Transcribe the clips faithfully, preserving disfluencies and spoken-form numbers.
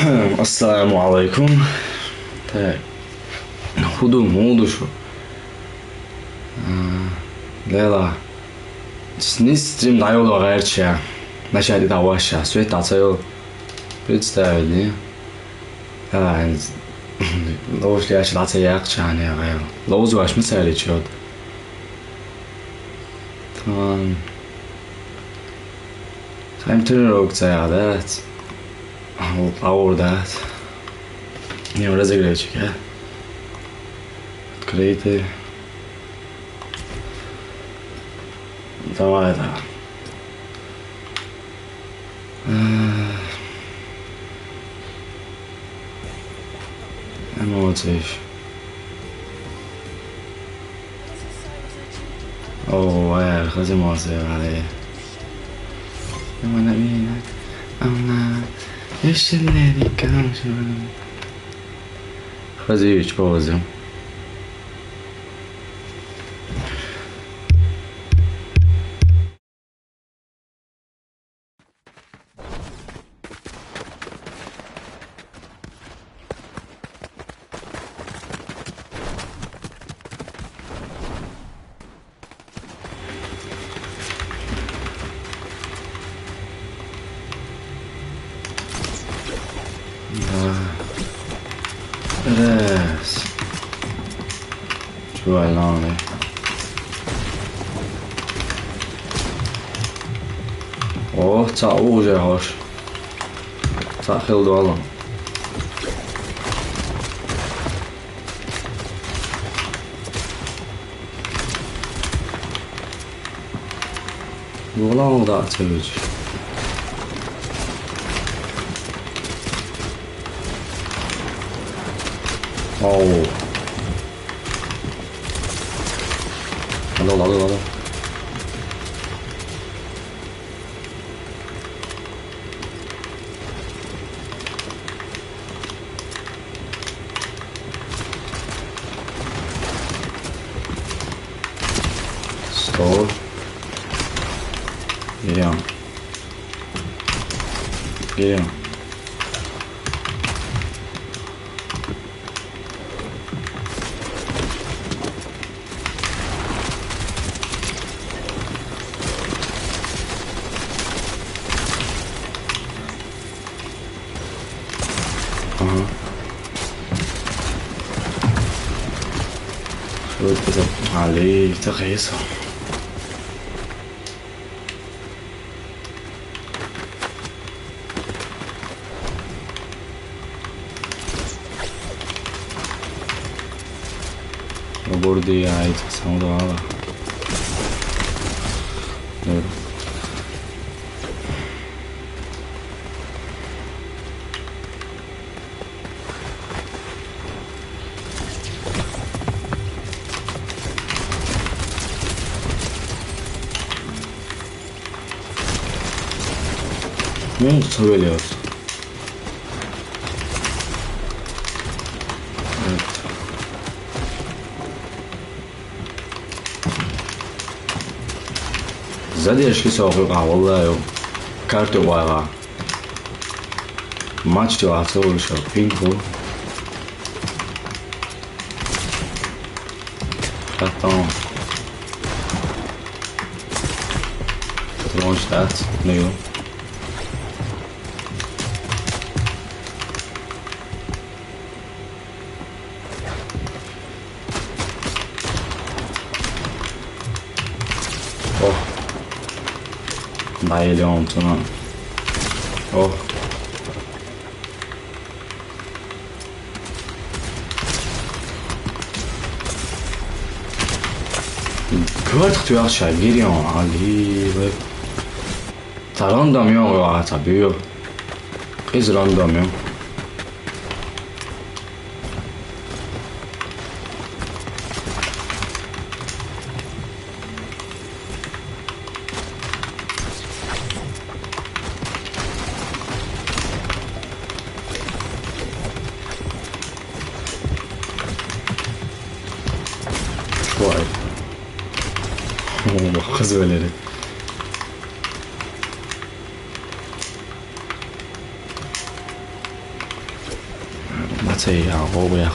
Ассаламу алейкум. Так. Худу, муду шу. А, Лела. Сни стрим даю ло герча. Начать да ваша. Свет ацаю. Представили. А, лоуш я шла ца як чане гел. Лоуз ваш мы сари чот. Тан. Хайм тренировка ца я, да? Аур, да? Не, разогревчик, а? Открытый. Давай, да. Э, эмоций. О, э, хозяин эмоций, вали. Ама на меня, ама на вишенleri камши. Хозяин, что возим? Да. Раз. Чё, Алана? О, цаъ уже хош. Цаъ хел дуалам. Вала да цевич. Оу. Алло, алло, алло. Сто. Берём. Берём. Ага. Что это за... А, лей, это хейсо. Оборди, айт, самудо ала. Dur. Ну, савелиос. Задержки соғиға, валлахи, карты уайға. Матч ту ацылышы, пинг пу. Attends. Launch that. New. О. Наилён туна. О. Гвард хтуял шагирён, али, бе. Та рандом ён, ва, та бё. Из рандом ён. Vay. Oo, bak kız böyle. Sei, ja, wo wir.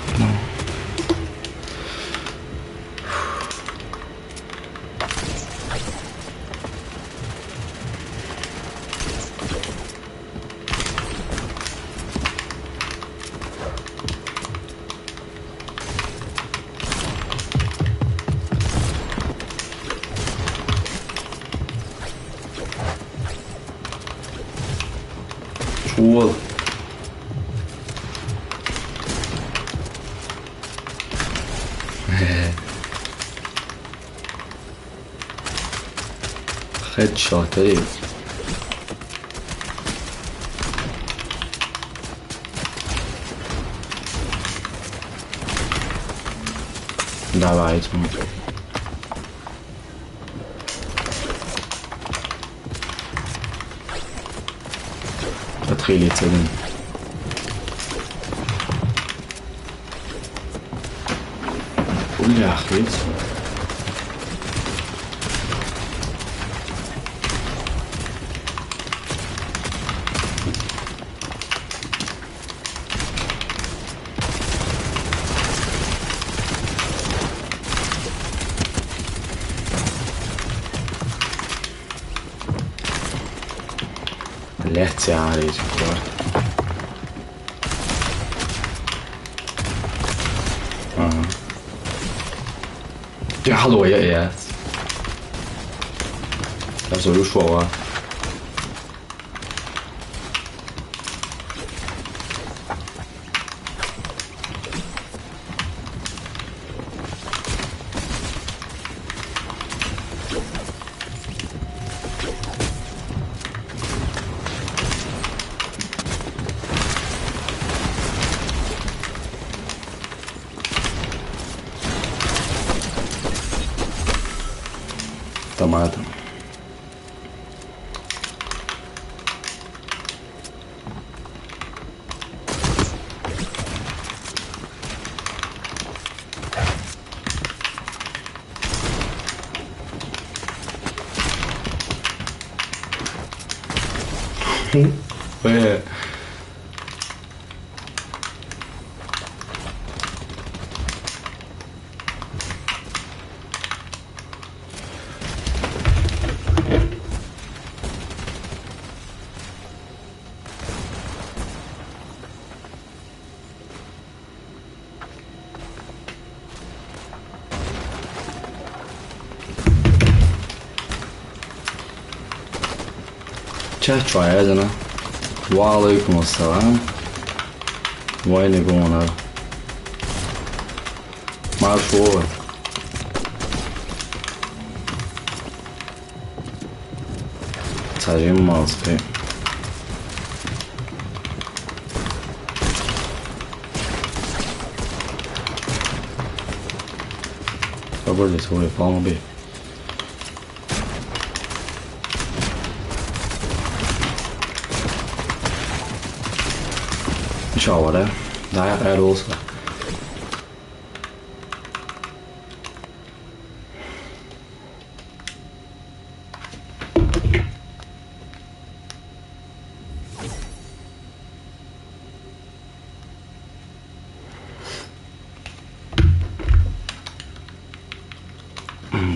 Cool. Headshot, ey. Давай, этому. Отхилиться, блин. Бля, охуеть. Блять, я говорю, чё? Ага. Ты алло, я, я. Сейчас уже ушел, а. Томатом. Э. Çəh çay, əzənə. Wa aleykum assalam. Vay, ne qonaq. Marş ola. Çayım malsın. Попробуйте свой план B. İnşallah da. Daha er olsa.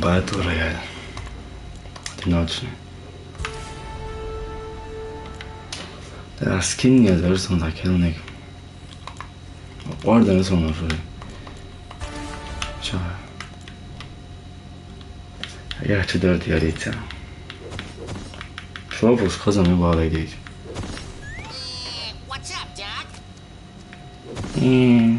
Battle Royale. Одиночный. Да, скин мне тоже, он так, я на них. Orada nasıl olur? Çağır. Yaxşı, dörd yarıca. Şular bu qazanı bağlı deyil. What's up, Doc? Hmm.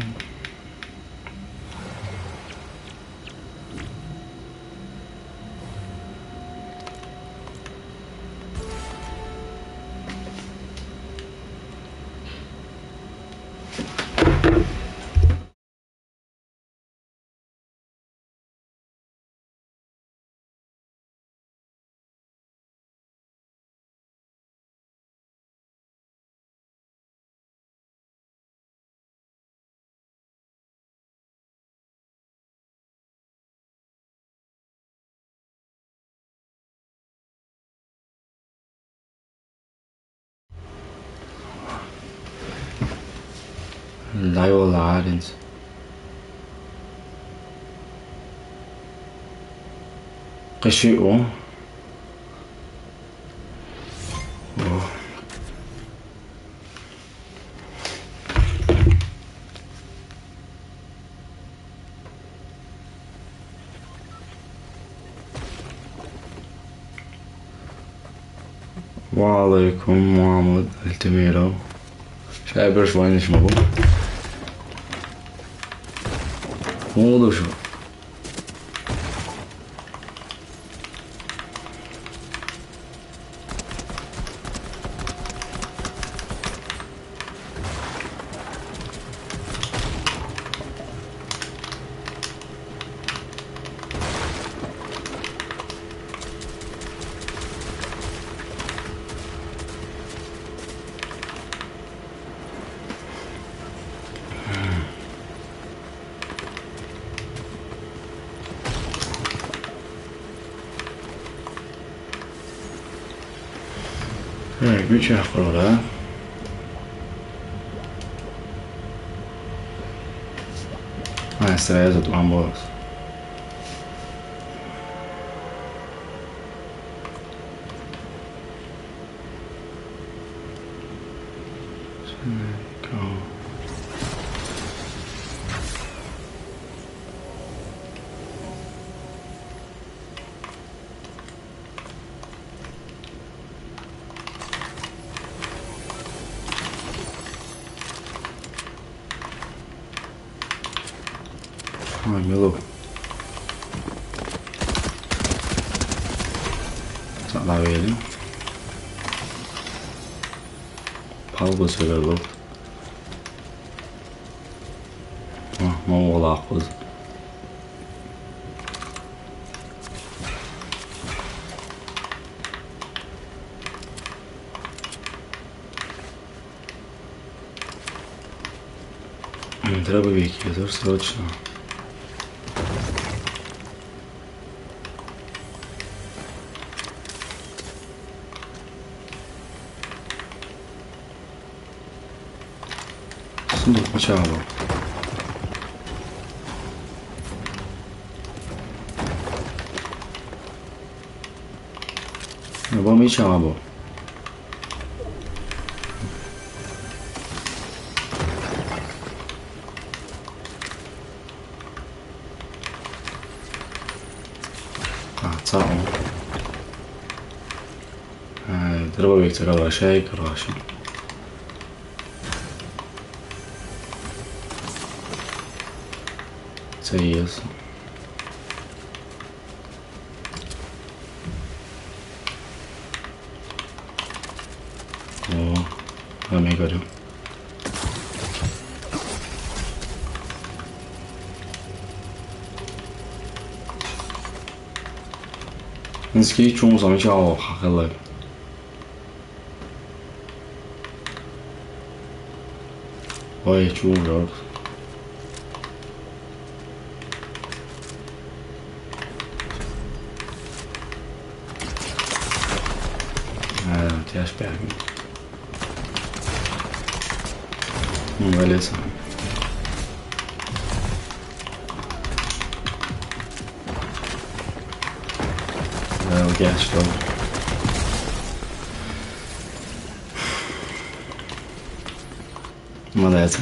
Дай вала аренс. Къеши о. О. Ва алейкум, Мухаммад Альтемиров. Шай бир вайниш ма бу. Молодой шу. Hey, good job, brother. Nice, there's a one box. Ай, мило. Сала верим. Пал бу северло. А, ма ола акъваз. М, треба векизар срочно. Сунду къача бу. Бу мича бу. А, цао. А, дробовик царалашай, короче. Це є. О, а ми горю. Низкий чун замечал хакылы. Ой, чего, бля? А, у тебя шпион. Ну, валится. Да, у тебя что? Молодец.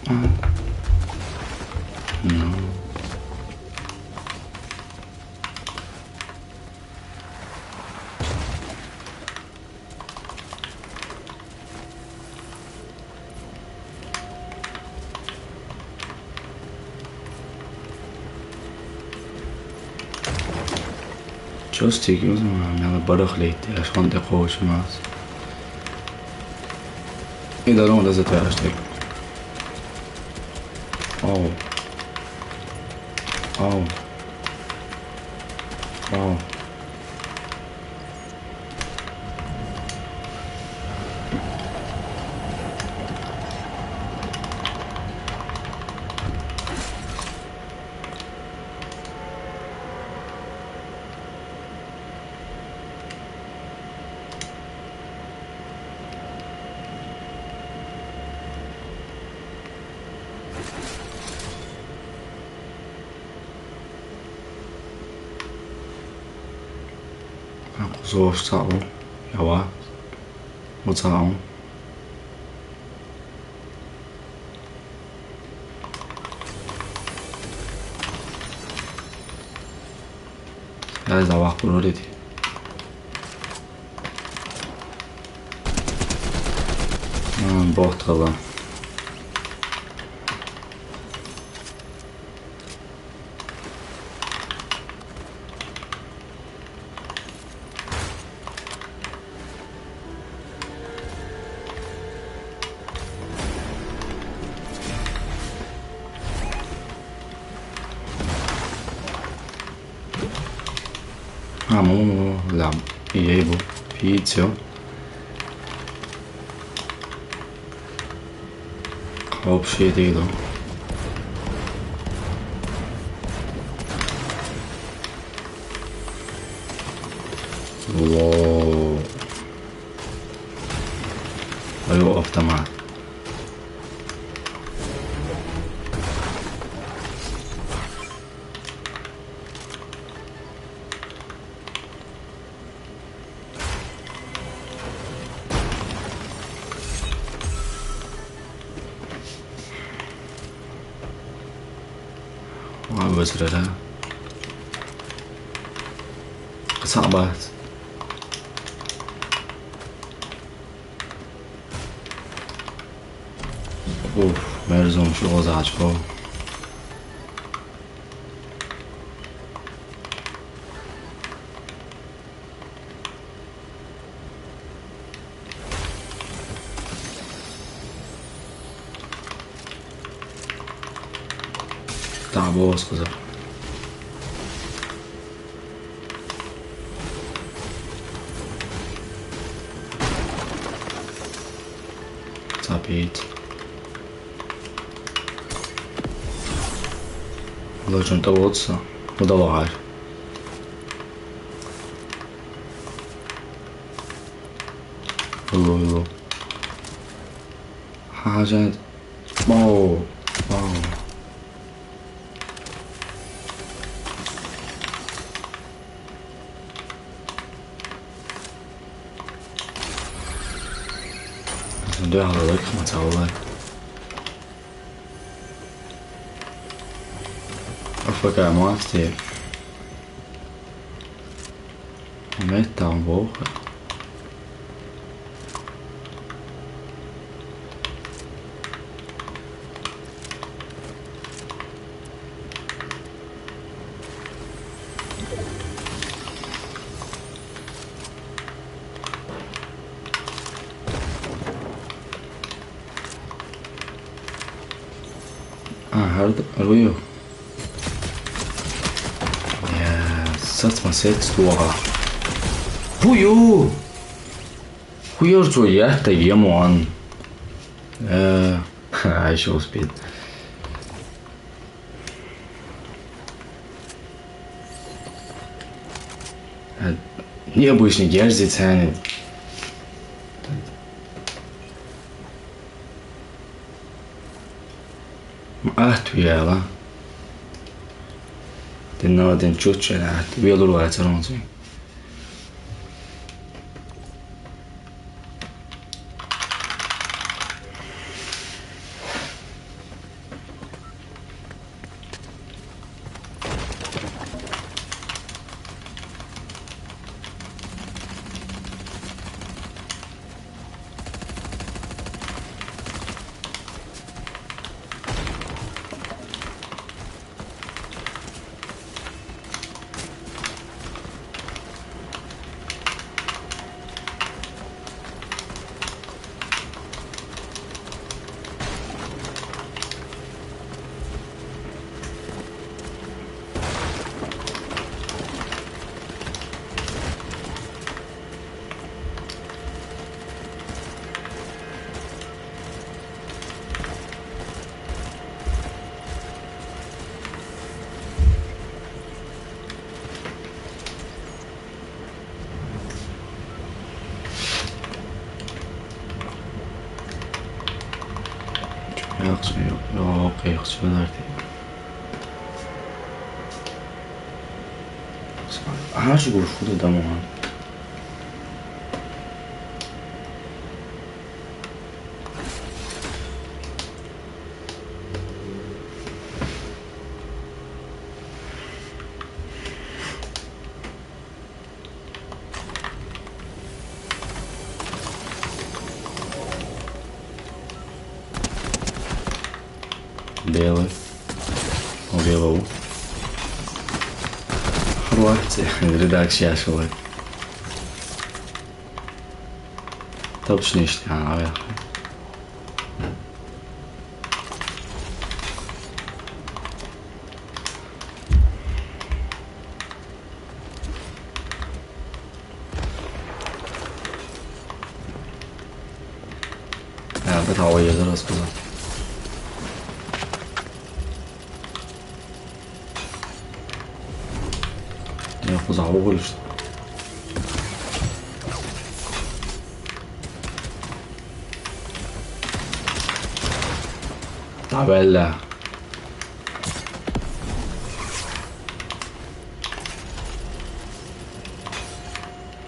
No. Чё стикнув, мела барахлейт, аш ван тӀе кхочун мас. И дарун да затвяштай. Оу. Оу. Оу. Кузов цаӀ у, ява, у цаӀ у. Ай, завах бурурити. М, бохт хала. А, му, му, му, лам. Ей-бо. Пиццо. Вообще дедо. Воу. Ай, автомат. Ва бисра. Къаса бац. Уф, мерзум шугъу зачхо. Тамбов сказал. Цапить. Лучше того отца. Ну давай. Лу, лу. Хажат. Оу. Оу. Зундуй алалык, мацаллар. Афака, молодцы. Меттан вохр. А, хӀар-, хӀаруй. Я, сац ма сец туагӀа. Пую! Хуер цо ятта емуан. Э, ха, ещё успеет. Э, необычный дерзит, ценит. Ат виала. Динна дин чучча ат виалур вацаронзи. Яхшы, йо-, йо-, окей, яхшы, бәрте. Аш гүрүш худа дамуан. Белый. О, белый. Хватит. Редакция шла. Точно, что она. Ә, бит һауа езер ас була. Ә, хуза һауа гүлш. Табелла.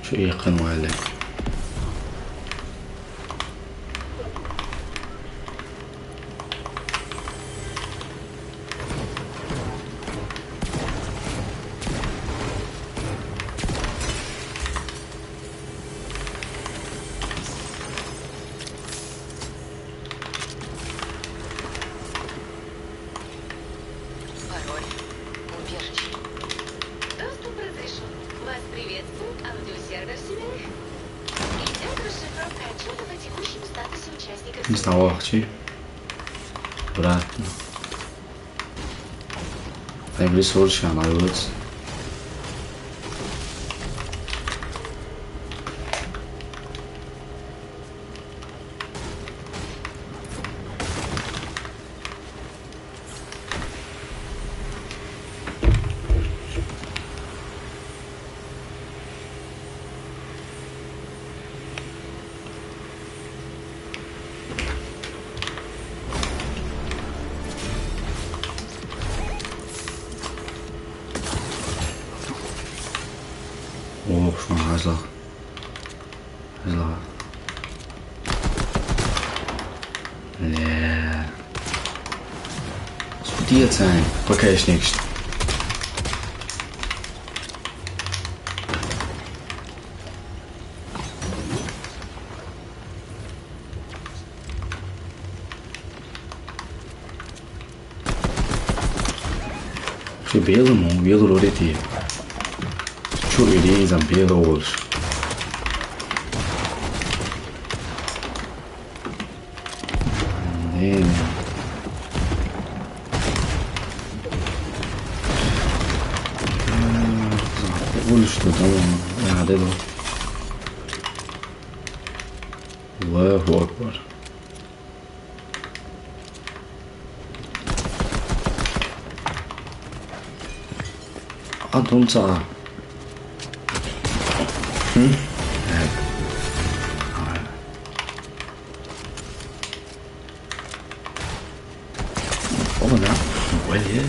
Şu yakın mahalle. Пароль. Убежище. Доступ разрешен. Вас приветствует аудиосервер Семенных. Идет расшифровка отчета по текущему статусу участников. Не знала, чи. Обратно. Ай, блин, срочно, она рвётся. О, шуна хазлах. Зла. Бля. Спутица, покажешь нечто. Şu belli mi? Belli öyle değil. Şu öyle insan belli olur. Ne? Ölüştü, tamam. Ya, dedi. Allahu Akbar. Adun sağa. Hı? Evet. Oğlum ya. Vay ya.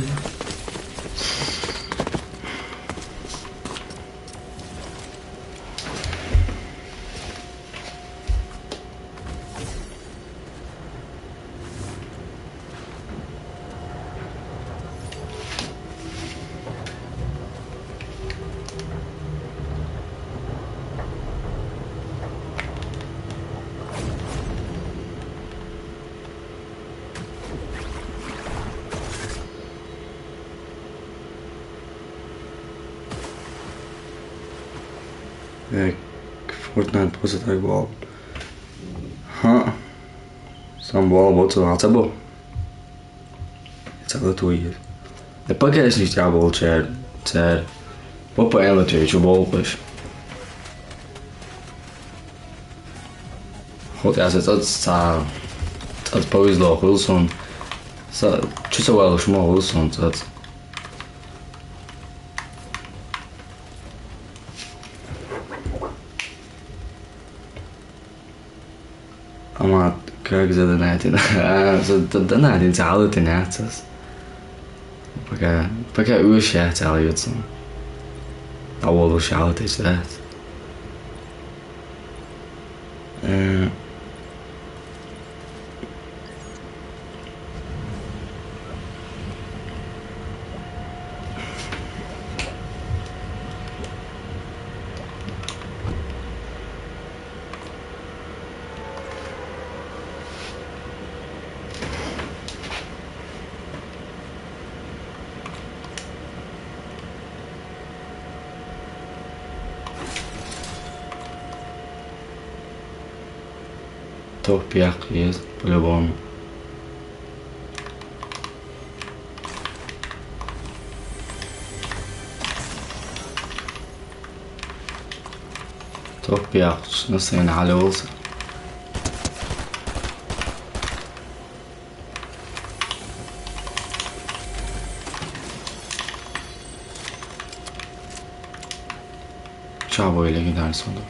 Ek, Fortnite просто так бал. Ха. Сам бал вот сам бал. Цалый твой. Да пока я не тебя был, чар, цар. Попа я на тебя, чё был, пыш. Вот я сейчас, сейчас, сейчас повезло, Уилсон. Са, чё со валу, шмо, Уилсон, сейчас. Амма Как задонатить? А, задонатить, цалу тенацас. Пока, пока уж я цалу юцун. А вот уж я вот это. Э, Топ пиак есть, по-любому. Топ пиак, настроение алёлса. Чего или кидаем сюда?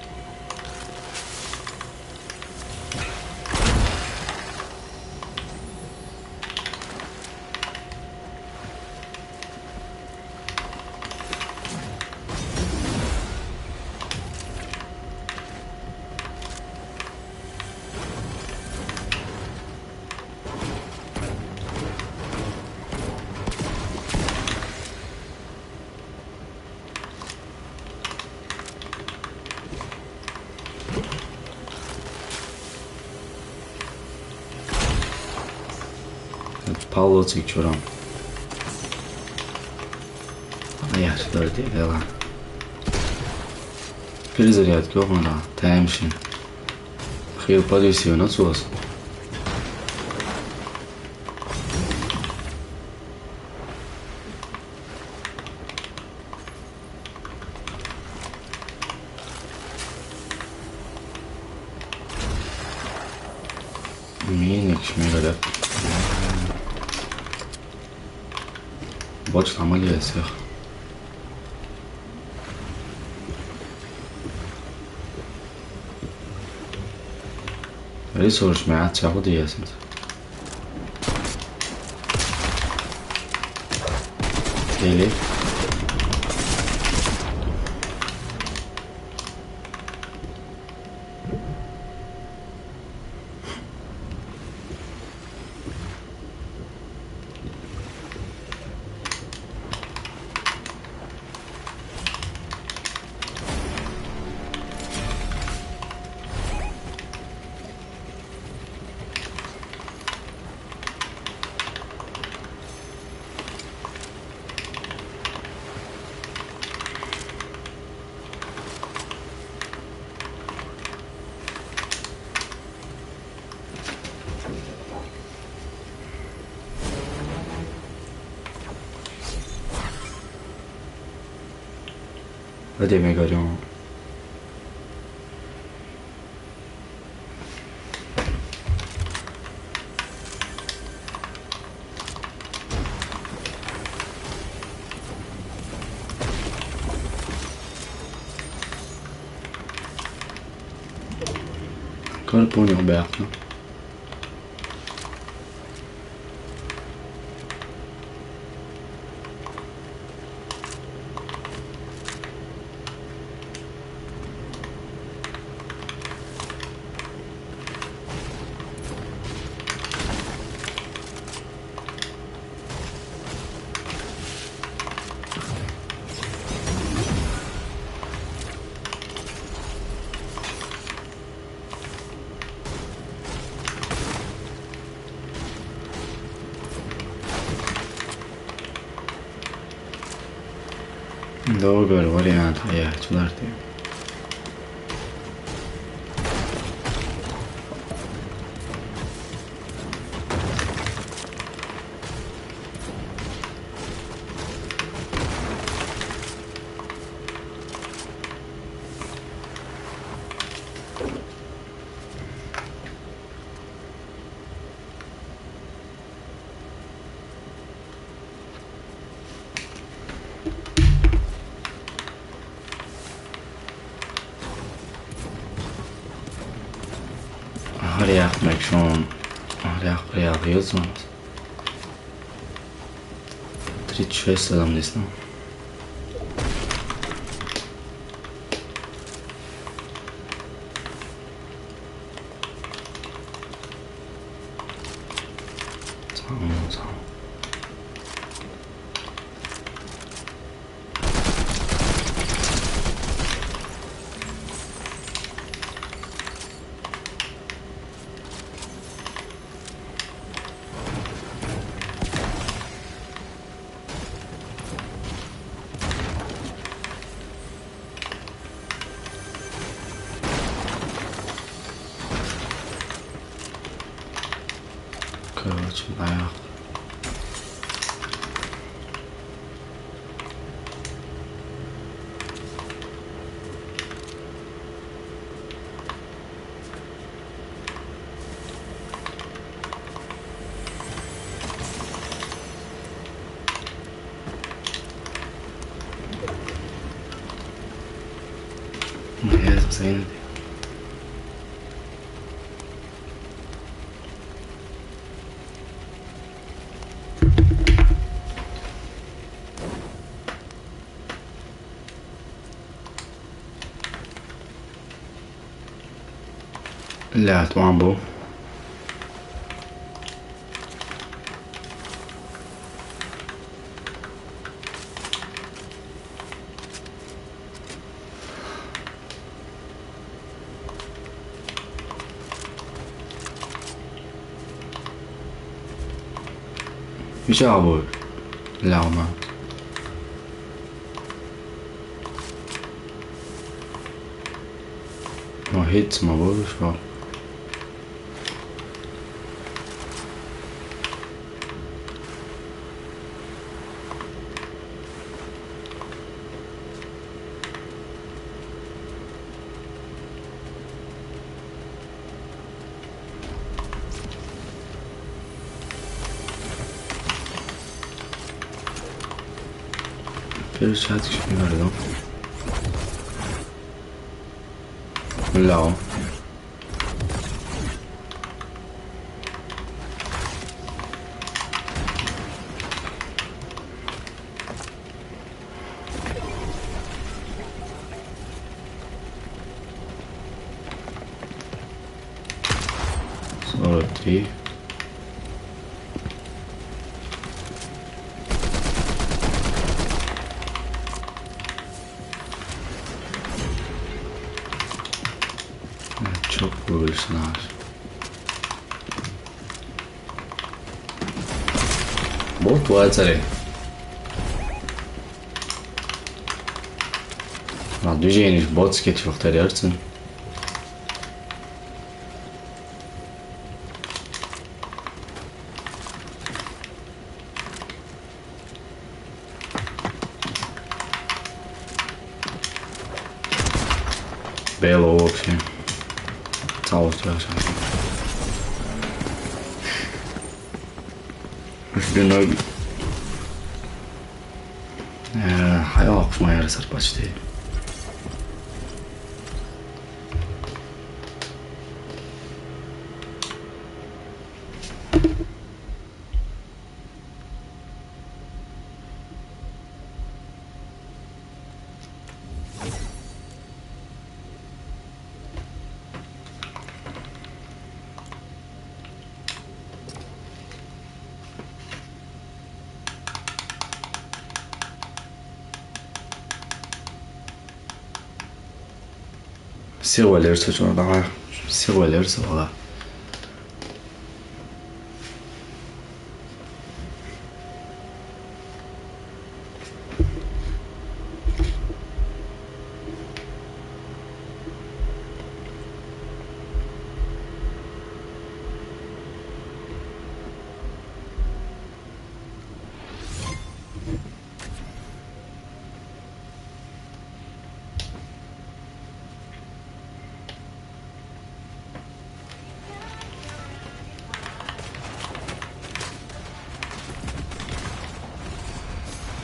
Павло цик чурам. А я что дела? Перезарядка, ладно, таймшин. Хил подвесил на сос. Миник шмегалеп. Боч намалия сех. Ресурс мя чего диесент. Или Ödeme görüyorum. Корпунь обяхну. Добрый вариант, а я сюда ты. Ýakmak şon. Ýak, ýak, ýazmaz. Тридцать шесть adam desem. Tamam, tamam. Короче, наверх. Yes, same. Lät wan bu. Hiç abi. Lama. Ma hiç ma bu şu. Перчатки şimdi verdim. Lao. Sora tri. Çok vurursun abi. Bot var içeri. Lan düzeyini bot geçiyor dersin. Belo uopće. Całosć ja sam. Üstüne... E, hajde, ako smo jer sad pa ćete. Siz oýlarsyňyz, çocuklar, daňa siz oýlarsyňyz, wala.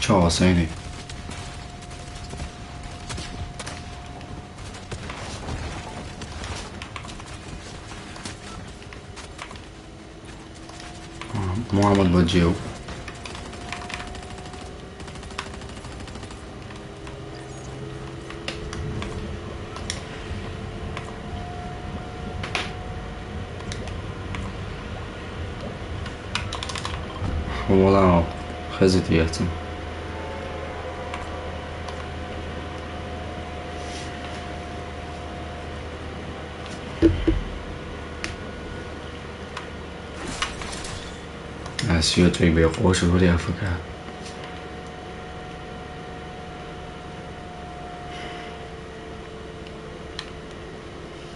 Çawa seni. Muhammad Mojib. Valla, xəzət yətin. Así otro y veo ocho voy a afogar.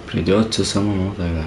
Придётся самому тогда.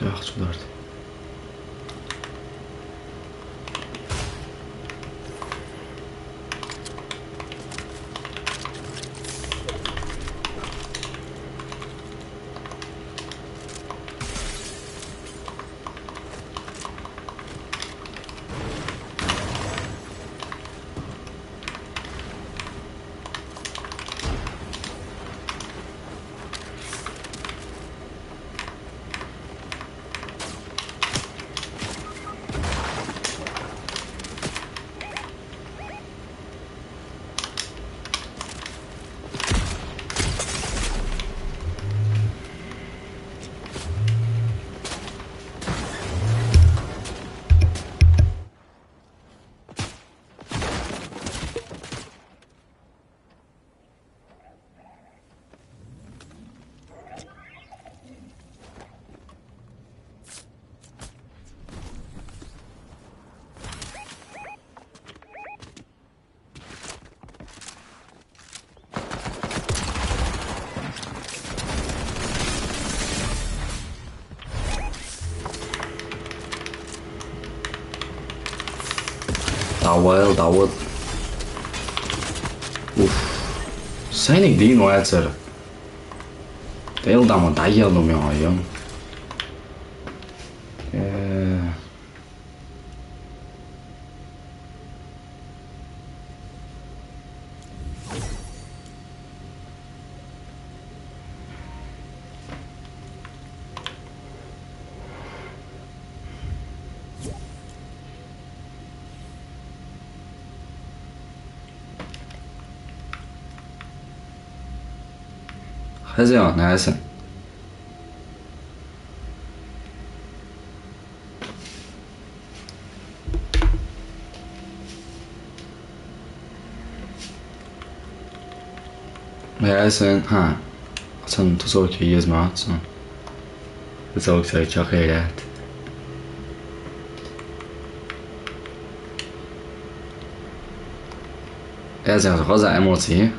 Yaxşı olardı. Давай, давай. Уф. Сэниг дин уайцар. Тэл дама даял юм юм. Э. Хозяин, Асан. Ja, es ein, ha. Sen tuzok yezmat. Tuzok sai chakayat. Ja, sen rosa emocji.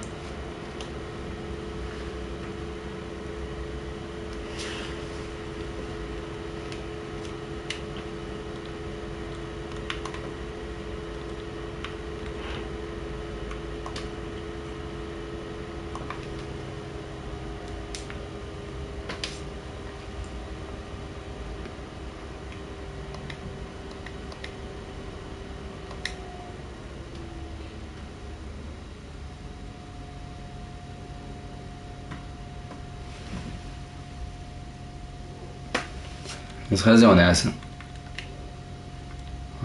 Is hezon Esen.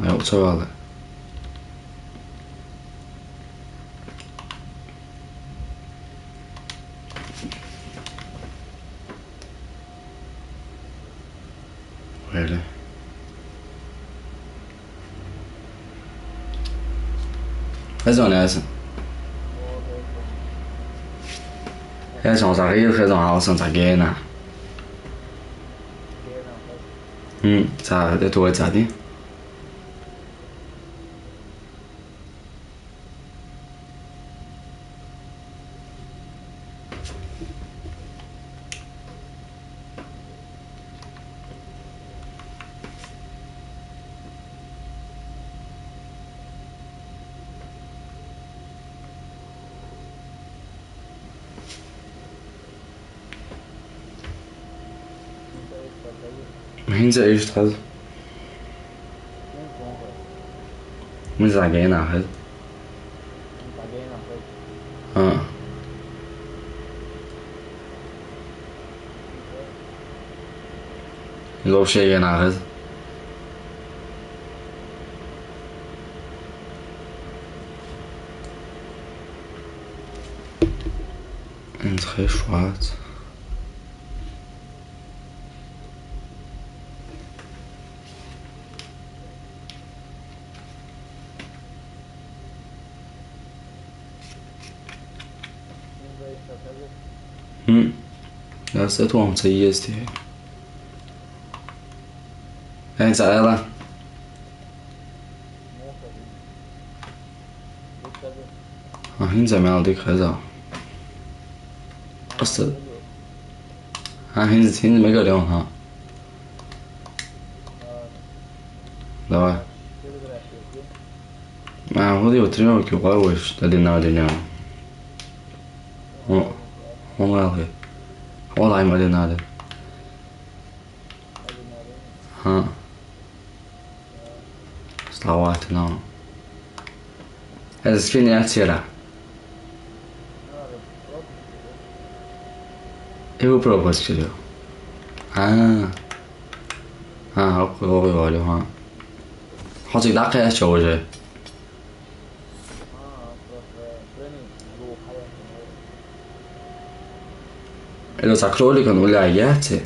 Ja, zo wel. Öyle. Hezon Esen. Hezon Zagir, hezon Alsan Zagena. ХӀм, цхьа, это вай цхьа ди. ХӀинца иштта хеза. ХӀинца гена хеза. ХӀаа. Вообще гена хеза. ХӀинца хеза швац. ХӀм. Дац, это вам ца езди. ХӀинца аьлла. А, хӀинца мел дика хеза. Просто. А, хӀинца, хӀинца мегар йо, хӀаа. Давай. А, вот его тренировки, вай, вай, что ли, на день. О, о, вай. Валай, ма день надо. ХӀаа. Слава, ты нам. Это скин я вчера. И вы пропустили. А. А, окей, окей, окей, ха. Хоть и так я что уже. Ила ца кроликан уля яце.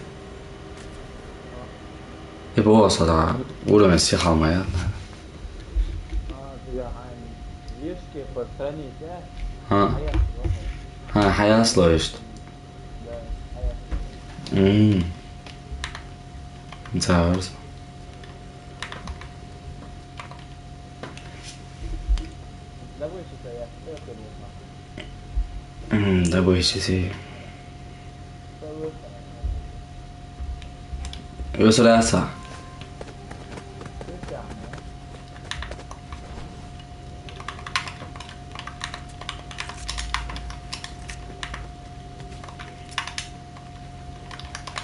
И бо сада уровень сихал моя. А, я, ай, ешке по стране, да? А. А, хаяс лоишт. Да, хаяс. М. Заварз. М, да бойся си. Ёсраса.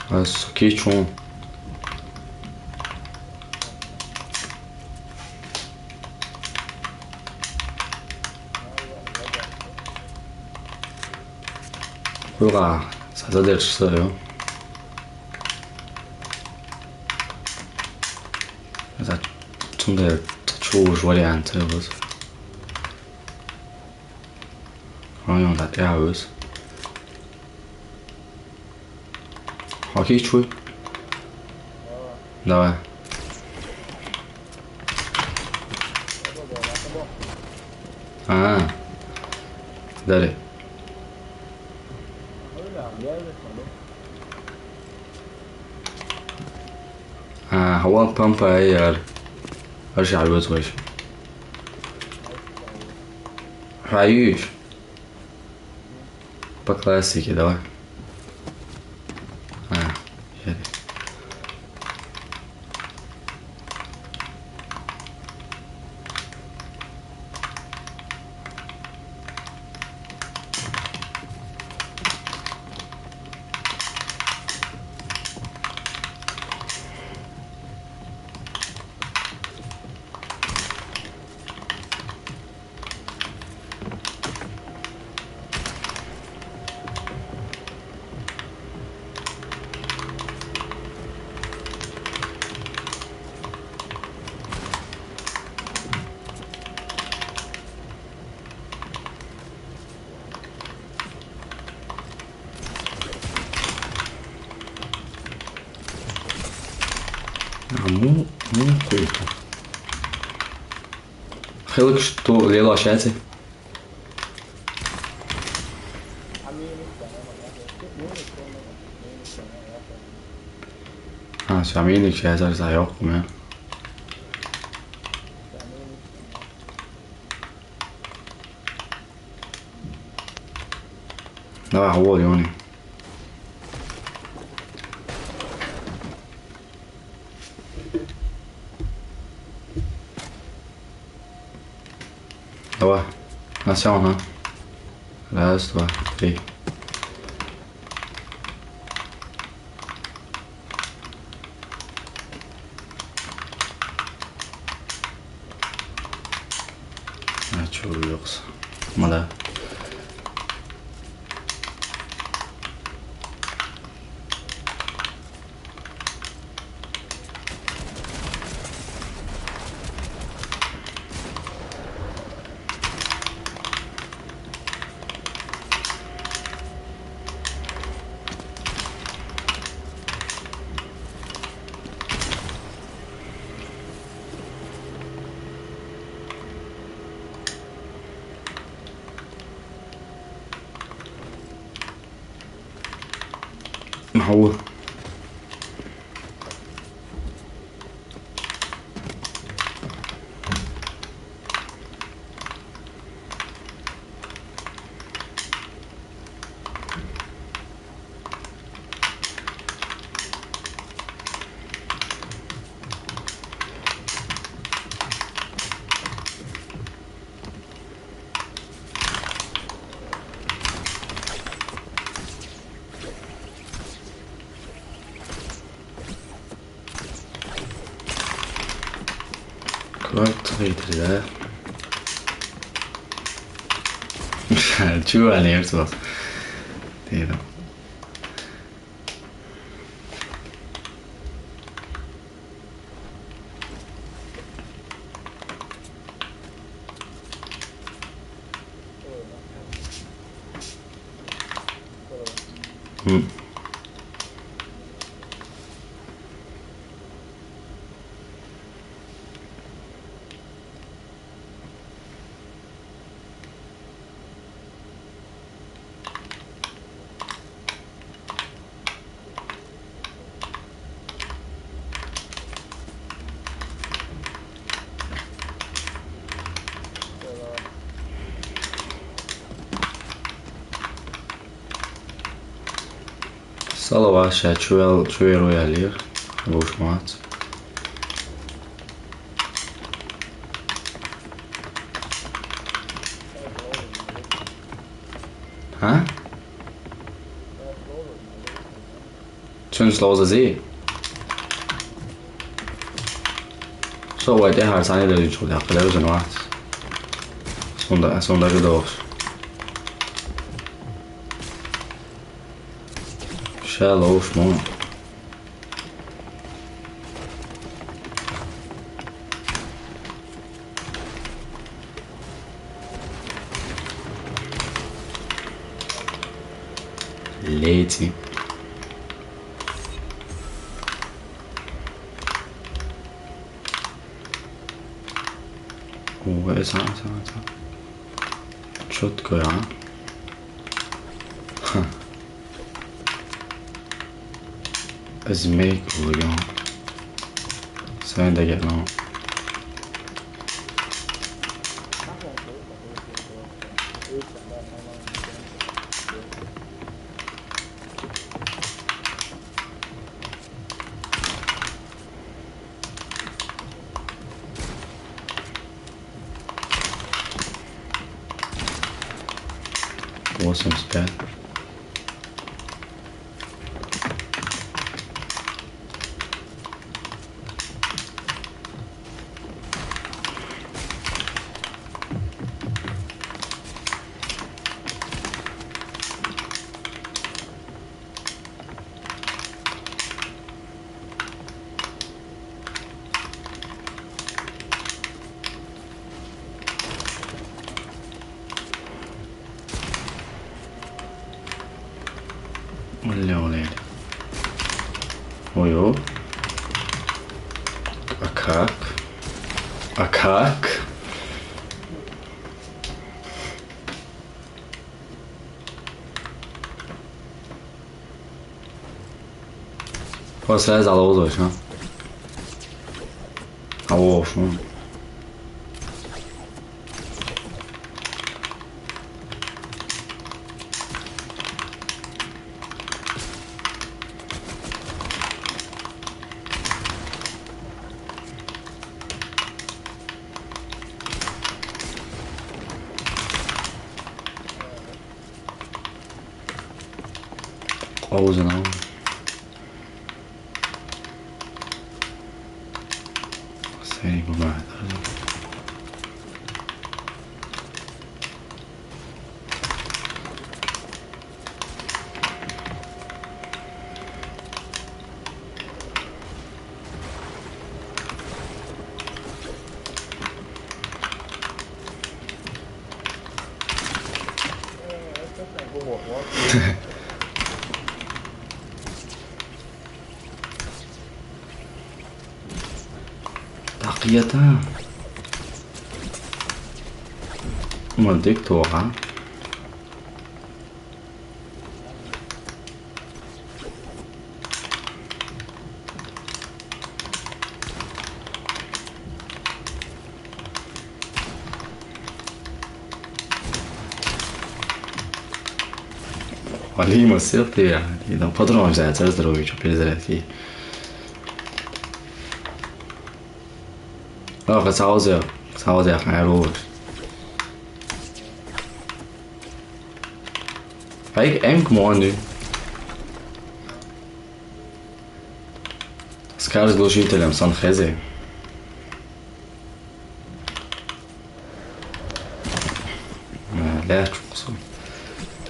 Ас кичун. Хуйга саза дерш саю. За чунда чуж вариант бус. Район да тявус. Хоккей чуй. Давай. А. Дали. А, хавал пампа яр. Аж авёт ваш. Хаюш. По классике, давай. А, щас. А, му, му, хуй. Хелк, что лела шаце? Ha, Şamil şey yazarsa yok mu? Давай, вот, Ёни. Давай. На всё, ага. Раз, два, три. А чё, ёкс. Мада. محول. Kulaak tıkıydı da. Çuval ne yapsa? Değil. Sala vaša, čuvel, čuvel royalija. Vuš mac. Ha? Čun sloza zi. So, vai te har sani da juču da, kada juču no at. Sonda, sonda ke dos. Shallow, šmo. Leti. Ovo je samo, samo, samo. Čutko, ja. Huh. Zmejk oluyor. Sen de gel lan. Awesome spell. Olha, olha. Oi, oi. Akak. Akak. Просто раз алгъа узуш, а? Алгъа узуш. Closing on. Say goodbye. Такъията. Ма дик тоха. Валима сирти, яъни, да, подробно за это здоровье, что перезарядки. Ах, саузер, саузер, хайру. Ай, эм, come on, dude. Скажи глушителям, сан хезе. Э, ля, чё, кусок.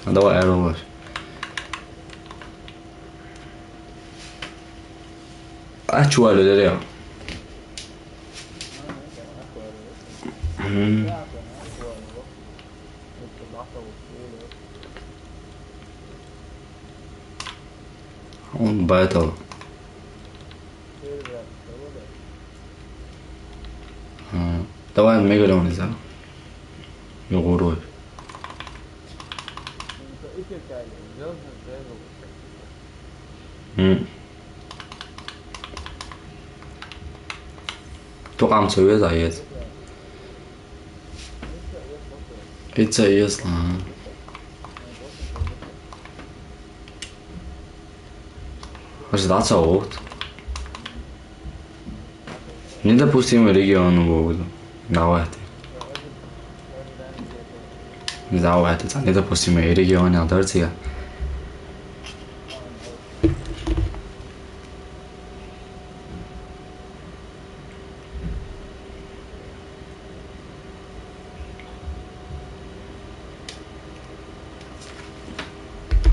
А давай, аэровоз. А чё, алё, дерё? Мгм. Он байтал. А, давай мегалон из-а. Югурой. М. Тукъам совет аез. Пицца ес, ага. Ждать а вот. Недопустимый регион был. Давайте. Давайте, это недопустимый регион, а, Турция.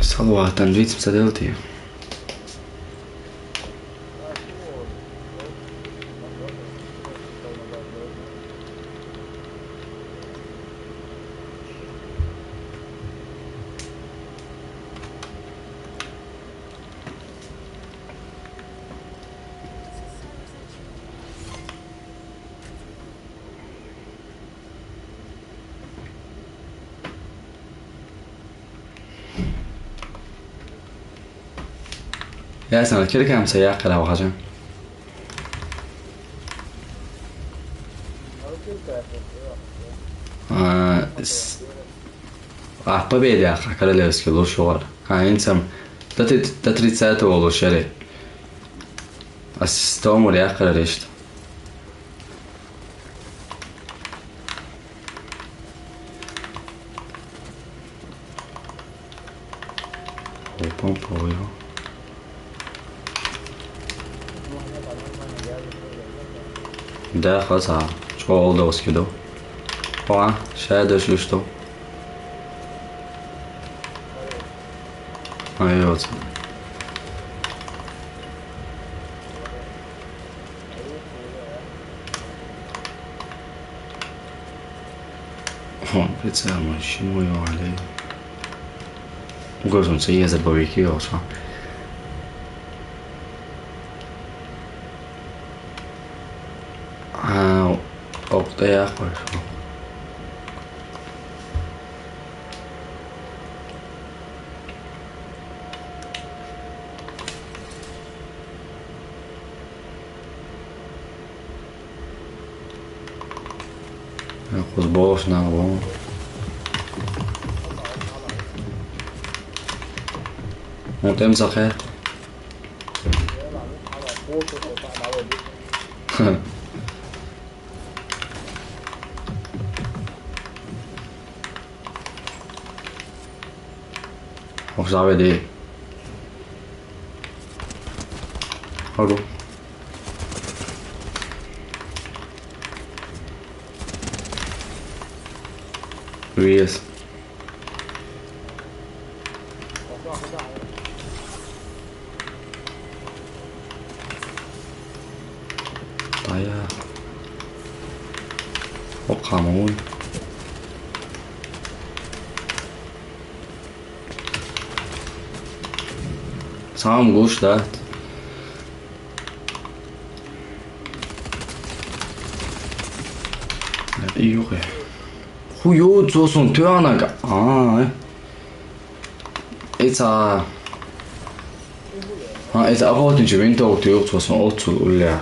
Салватан вицм саделти. يا سنة كده كام سياق لو خشم. آه، س-، آه، победа, как королевский лучший. А инсам, до тридцатого лучше. А с того моря, короче. Опа, понял. Да, хаса. Чё, олдовский, да? О, а? Ща я дальше что? А, я вот. О, прицел мой, чему его, алей? Гозун се езер бовики, оса. А, оп, да я хой. Kus boos nā, wo. Un tem sache. Auch sage die. Hallo. Luis. Daja. Oqamun. Saam gustaht. Jure. Huju, zo sun töönaga. Aa, ei. Ei saa. Aa, ei saa ahotin se vinto tuo sun otsu ulle.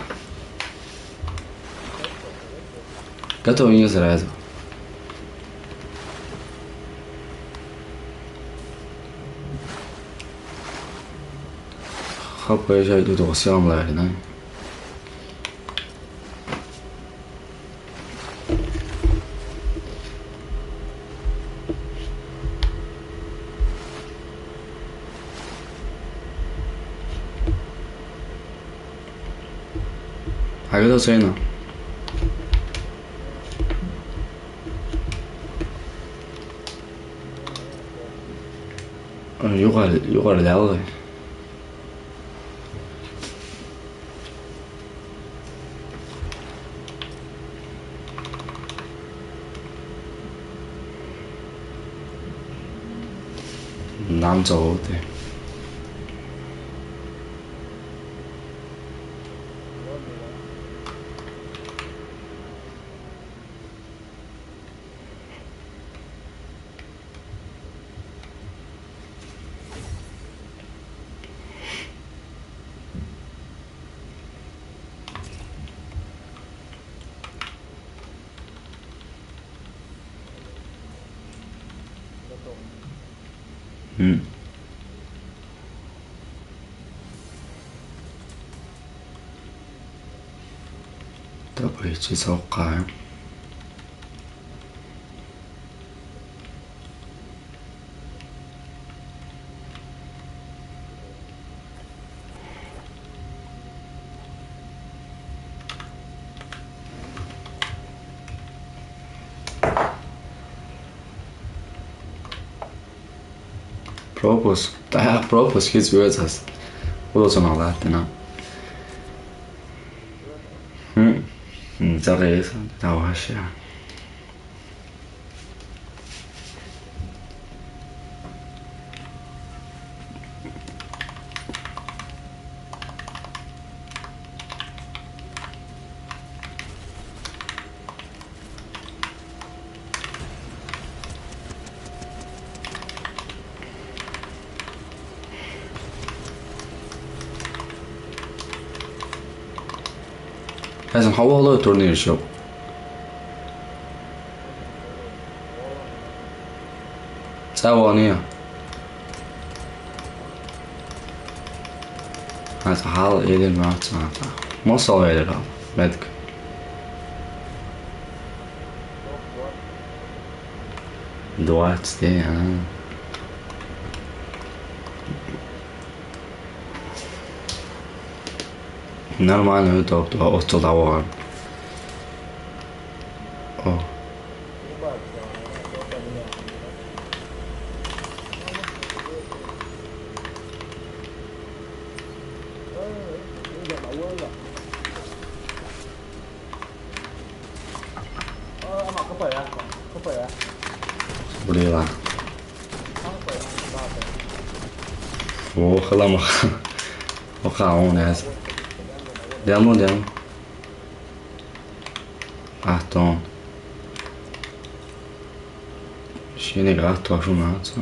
Kato in se rääsä. Happu ei saa tuossa on lähinnä. Aga to seina. Jugar, jugar lealde. Nan zo te. Hmm. Tapaitsi soqaa. Propos, tää propos kids vyötsäs. Ulos on lähtenyt. Hmm. Hmm, se oli iso. Tää on hassia. Hesin havalı turnirsho. Savonija. Hesin hal edin mahtsata. Moso edin al. Metk. Duatsti, ja. Normalno juttu otto tavoin. Oh. Bulila. Wo, halama. Oqa on as. Demo, demo. Ahton. Sine ga to šunatsa.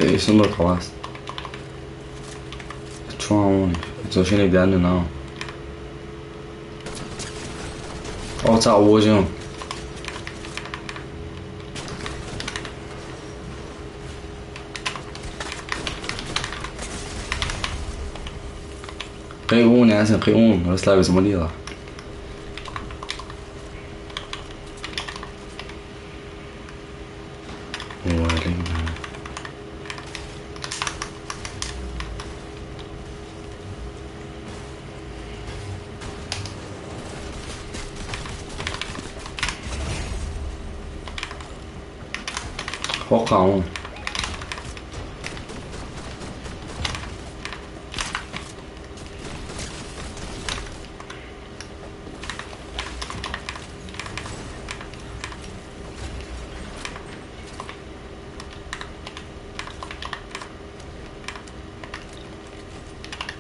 Эй, сундук, хьалас. Чё он? Это вообще не глянь, но. О, ца, ужин. Кхы ун, ясен, кхы ун. Расслабься, молила. Ой, блин. Хокаун.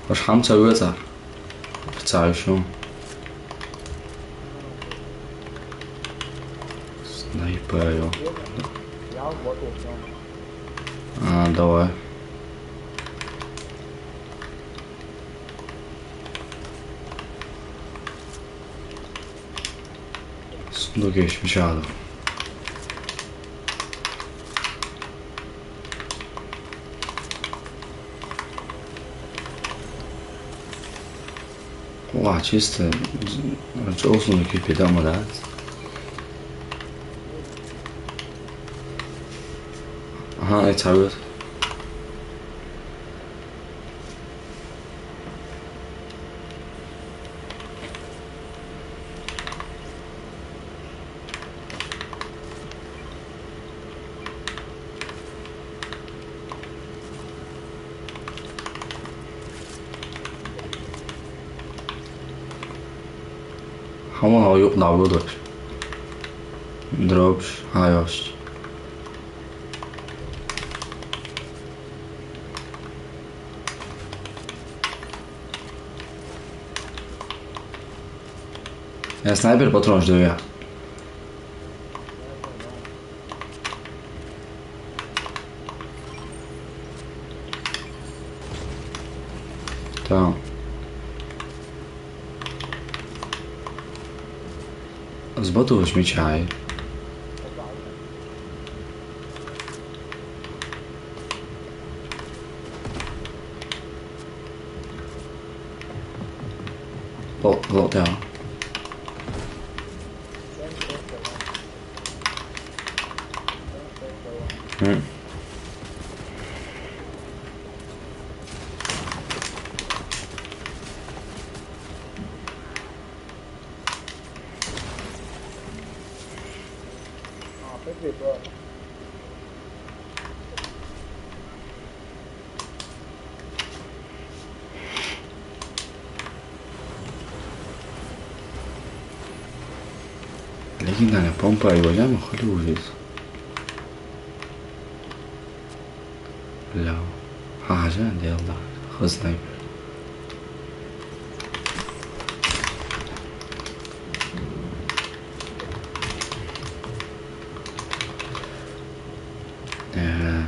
Хош, хамца веза. Пцаю шум. Снайпер, ё. А, давай. Сундук ещё жаду. Ва, чисто, чё сундук кипит, да, ма, да? Ага, это вот. Хама хаа юк навлудаш. Дробш, хайош. Я снайпер патрон жду я. Так. Збату возьми чай. О, вот, да. М. Легендарная помпа, его яма хули ужас. Бля. Ха, ха, жа, делда. Хуй снайпер. Э,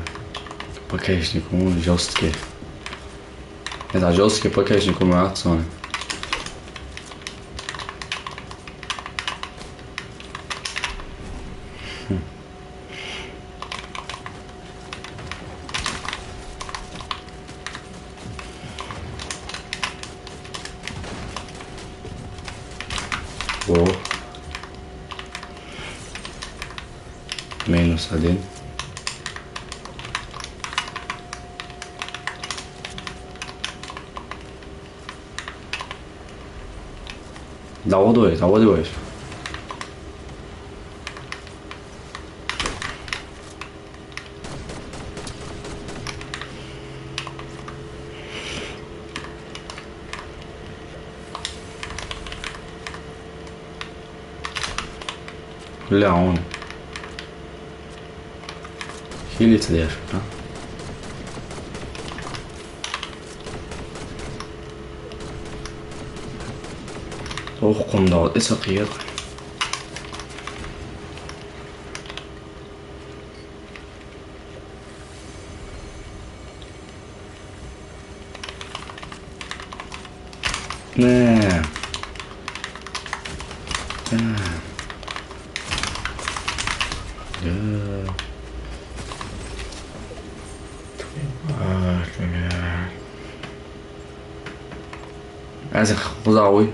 ПКшник, ну, жёсткий. Это жёсткий ПКшник у меня, пацаны. Хм. О. Минус один. Давай, давай, давай, давай. Бля, он. Хилится дальше, а? Ох, кунда, это сакъет. Ne. Ne. Ya. Ah, ya. Házir, buzav qo'y.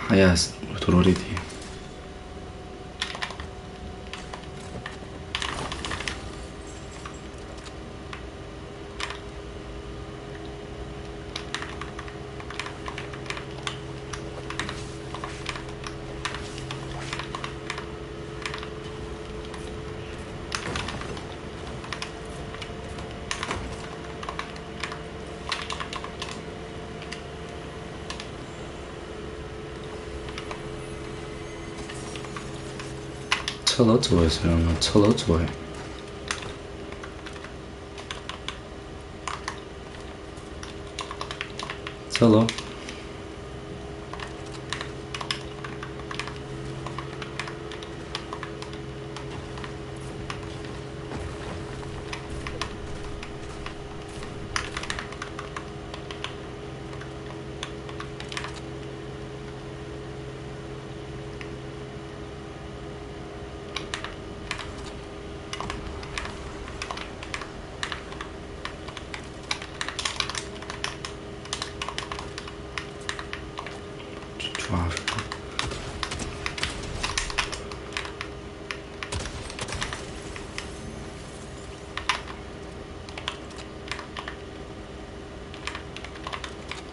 Hayas, o'tirur edi. Tillotsoy, so I don't know. Tillotsoy. Hello.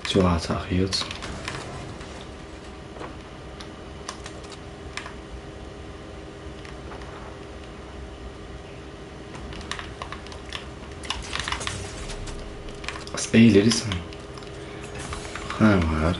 Tja, sag ich jetzt. As eyleriz. Ha, var.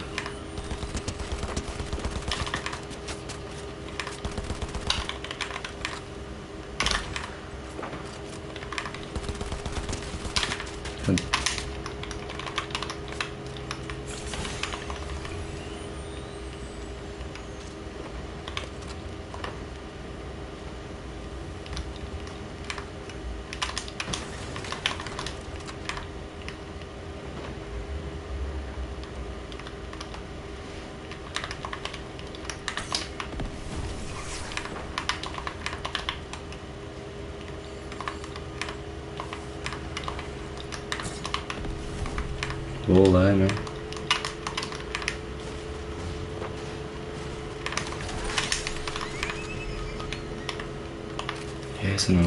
Olay mı? Yes, no,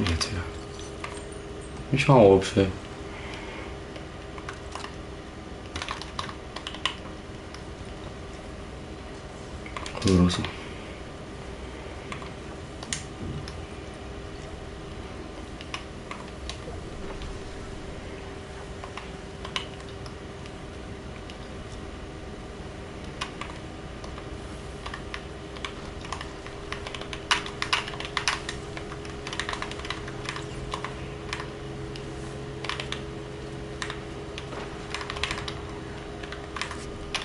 yetiyor. Hiç an вообще. Kudurası.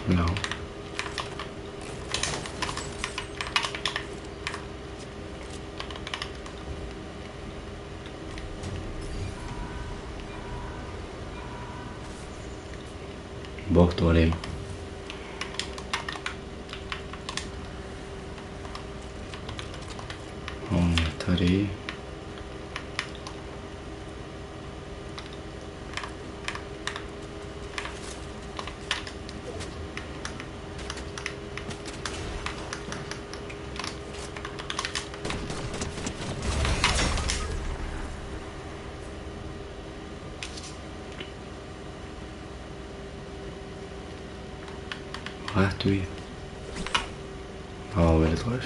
No. Bog doorin. Oh, nee, tari. Waar doe je? Oh, wil het hoor.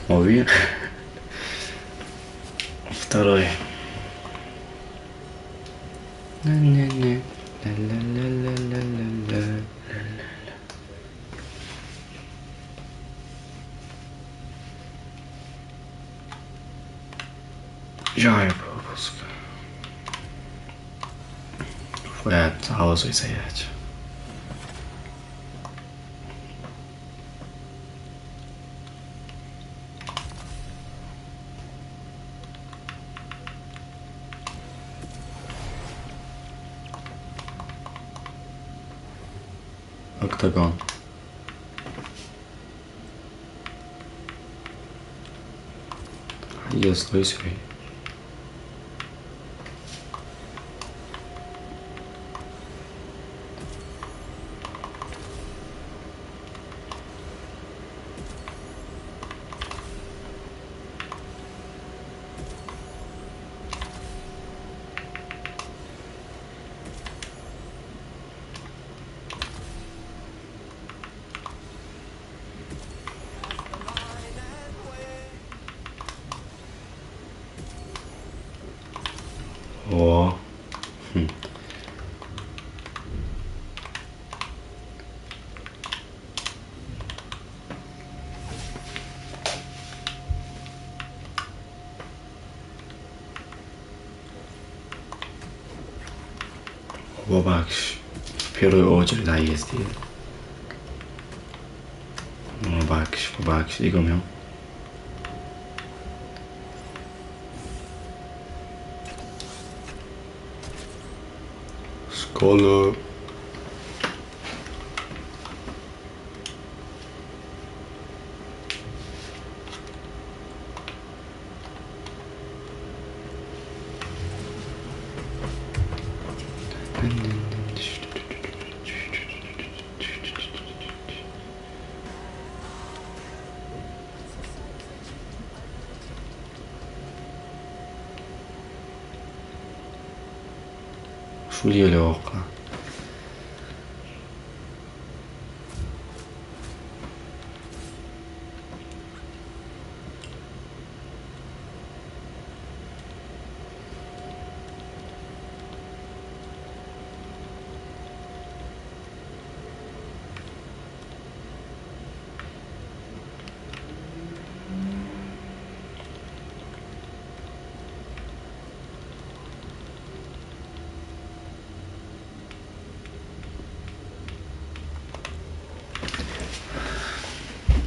Alweer. Второй. Не, не, не. Ла, ла, ла, ла, ла, ла, ла, ла, ла, ла. Giant пропуск. Фуэт, алла сойсаять. Octagon. Yes, Luis. Oh. Hmm. Вабакш. В первую очередь, да, есть. Вабакш, вабакш, игомё. Скоро. Шүльёлёка.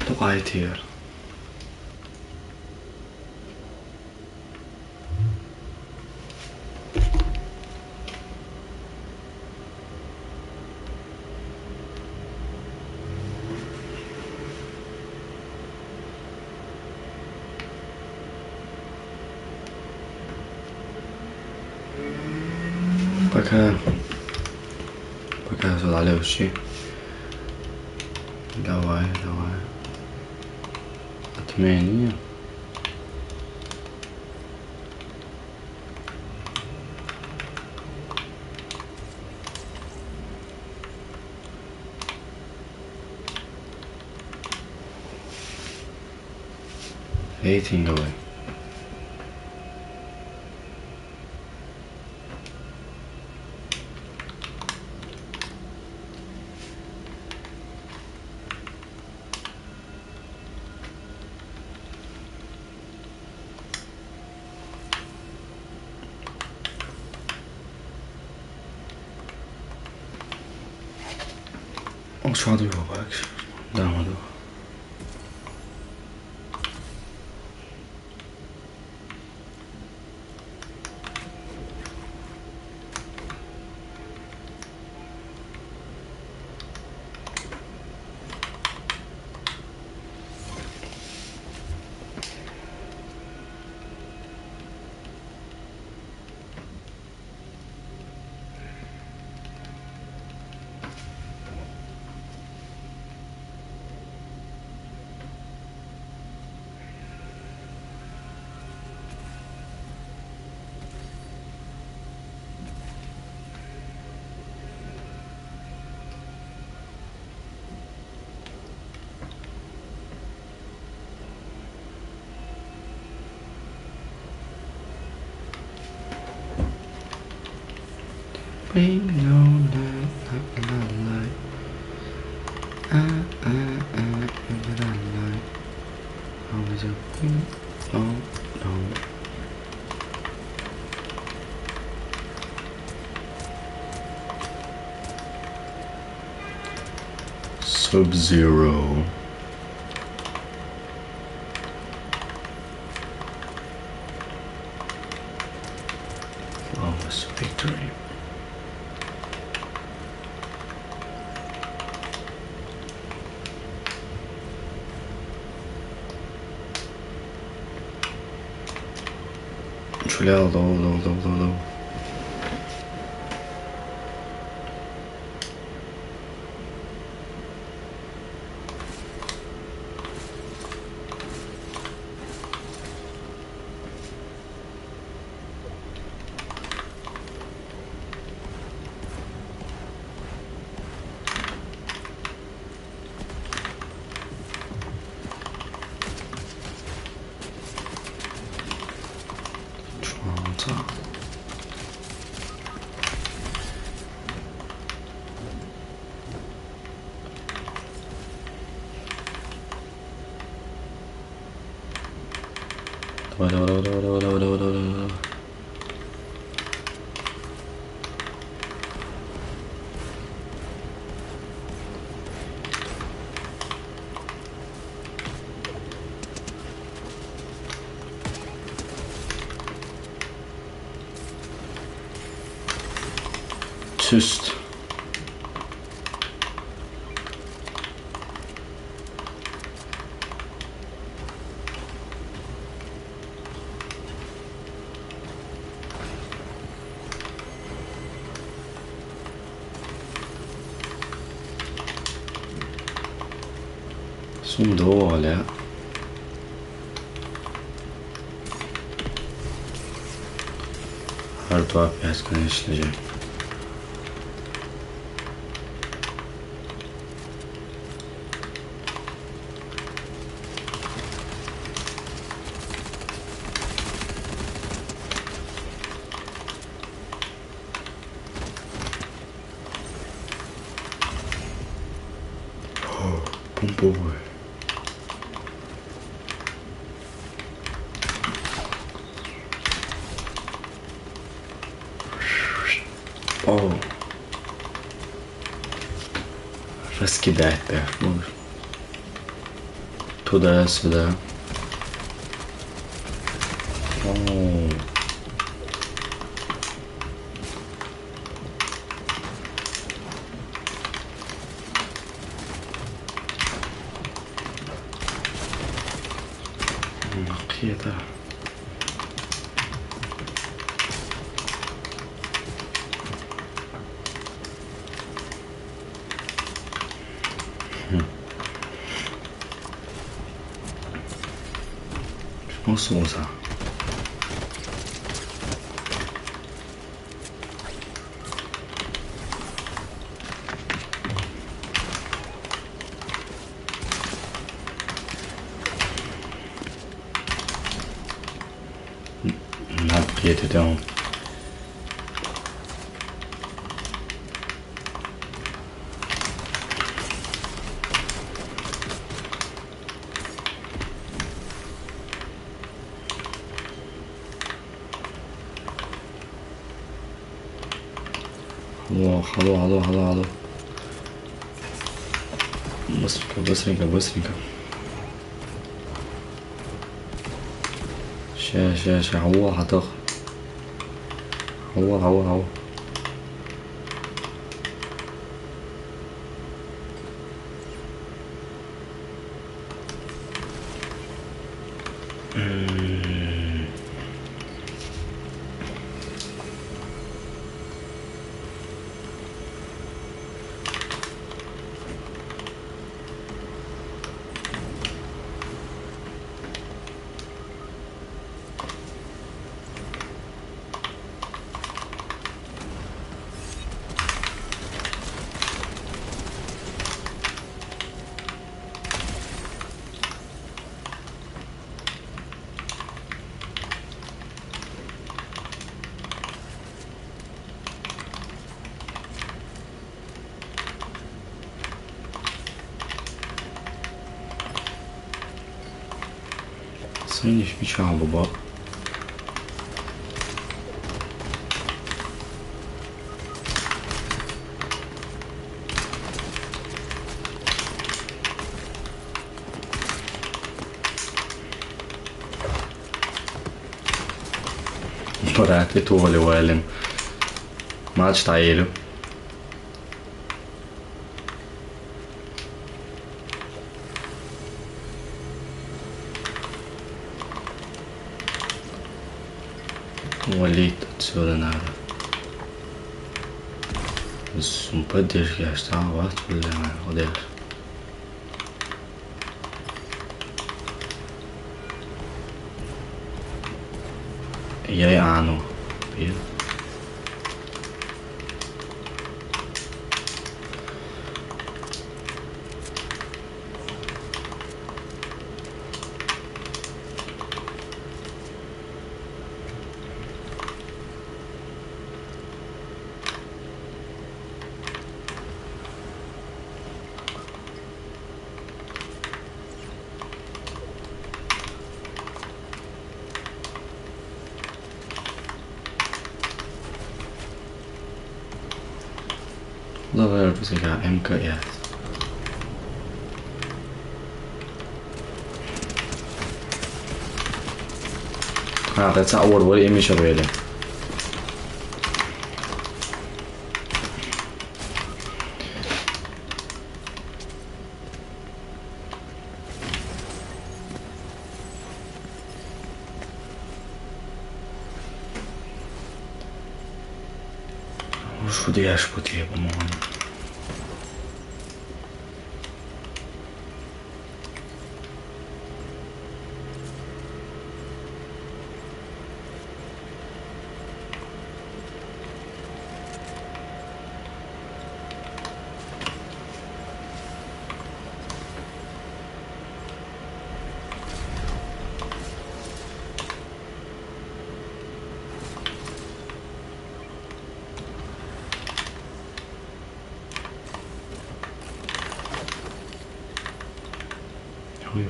Тухай тиер. Пока. Пока задали вообще. Давай, давай. Отмени. Рейтинговый. Ушады бабак. Дамаду. Bring it on, night, night, night, night. Ah, ah, ah, bring it on, night. Always a bring it on, on. Sub-Zero. Flawless victory. Чулял, дол, дол, дол, дол, дол. Давай, давай, давай, давай, давай, давай, давай, давай, давай. Tyst. Sum dog, olha. Hardware, конечно же. О, пумповый. О. Раскидать, да. Можешь. Туда-сюда. О. М, какие-то. Хм. Что случилось? Надо где-то там. Алло, алло, алло, алло, алло. Быстренько, быстренько, быстренько. Ща, ща, ща. Алло, хатых. Алло, алло, алло. Сыйныш пича баба. Брат, это Оля Уэллин. Матч таэлю. Валить отсюда надо. С поддержки аж там, вот, блин, вот это. Я и Ану. Блин. Давай, друзья, М К С. А, это Award, вот имя сейчас вели. Уж вот я ж вот я, по-моему. Ой.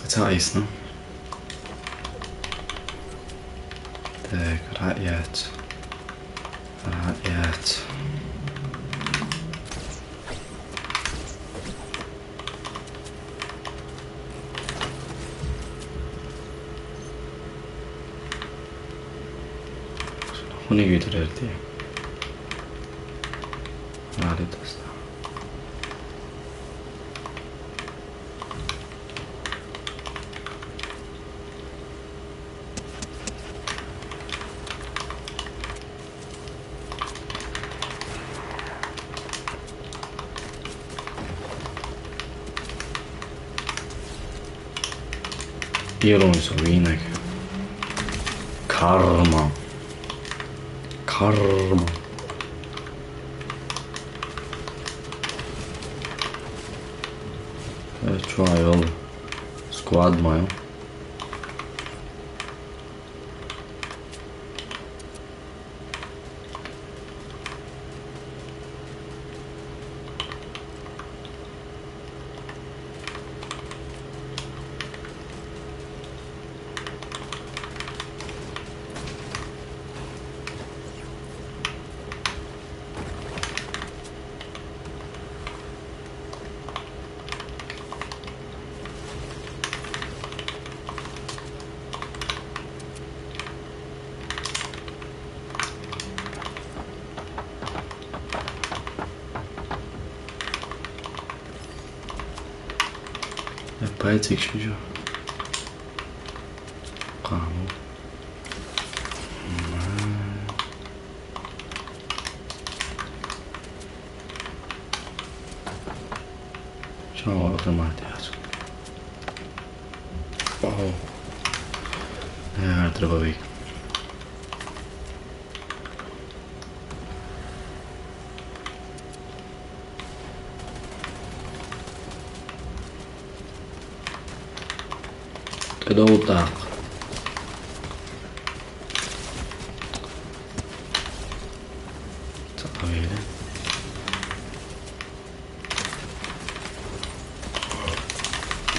Цаӏ айсна. Так, раят. Раят. Хуни гүйдүрерди. Раят аста. Ironija su vinek. Karma. Karma. E, čuvaj, jel? Squad, ma, jel? Опять ещё. Кому? Чё, автомат я. Вау. А, дробовик. Тогда вот так. Так, а видите?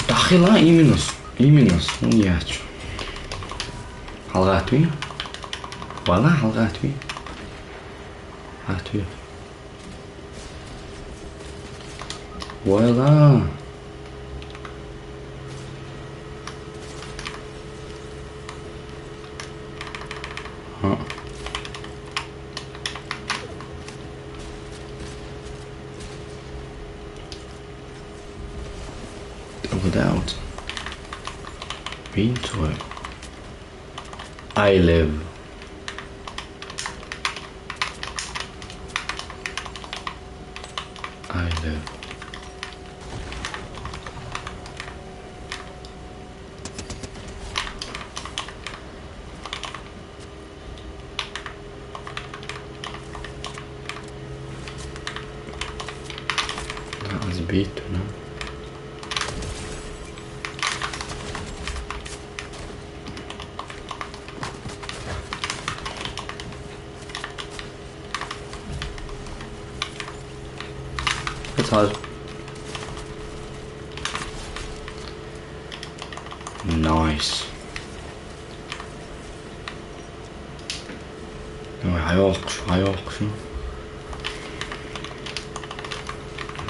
Дахила именно с-, именно с-, ну, я чё. Халгатви? Вала халгатви? Халгатви. Вала. Huh. Without. Meantime, I live. I live. That was beat, no? That's hard. Nice. Ay, hayal kuşu, hayal kuşu.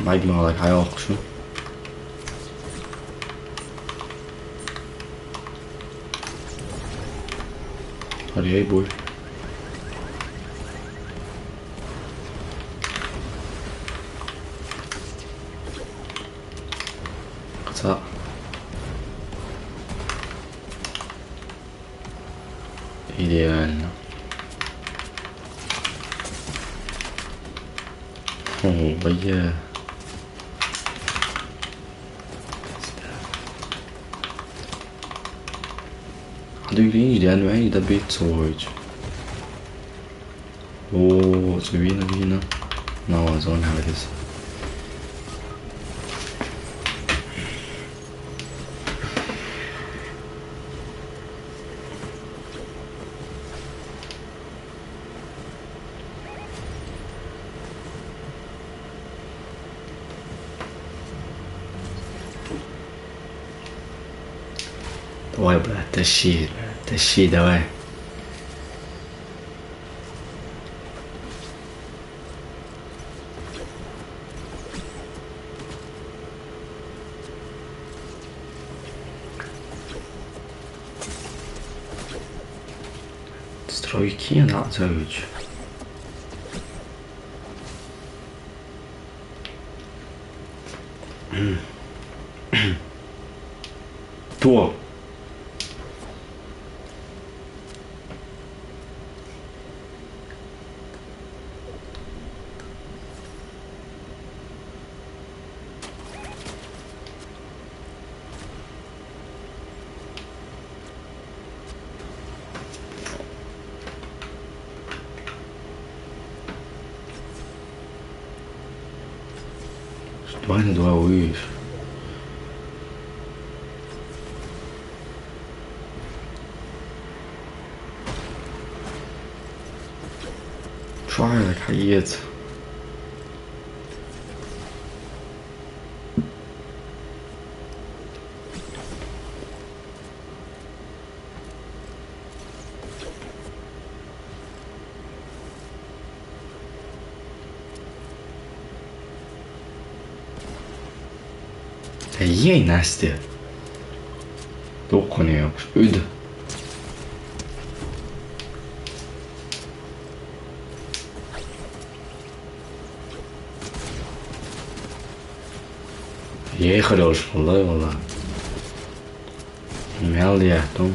Maybe more like hayal kuşu. Hadi, hey boy. What's up? Идеально. О, бля. How do you use that way? The bit sword. Oh, it's a arena, arena. No, it's on how it is. Давай, брат, тащи, тащи, давай. Стройки надо зовут. То. Два на два увидишь. Try, like, how you get. Ей, Настя. Dokun yok. Üd. Ей, хорош, валлай, валлай. Мел я, ну.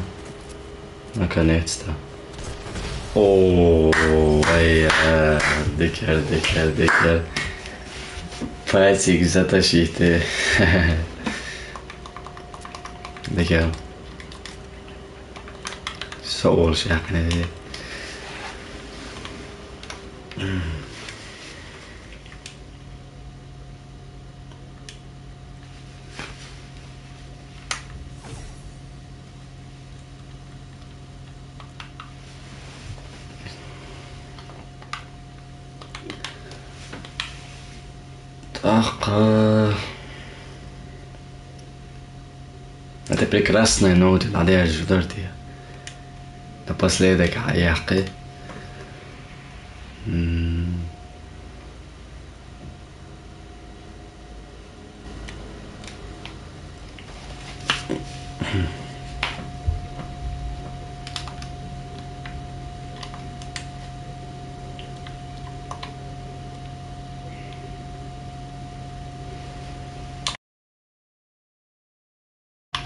Наконец-то. О, ай, а, декер, декер, декер. Патик затащите. Декер. Соул шахне. Так, э, это прекрасная нота, надеюсь, ждёте. Напоследок, а я хы. М,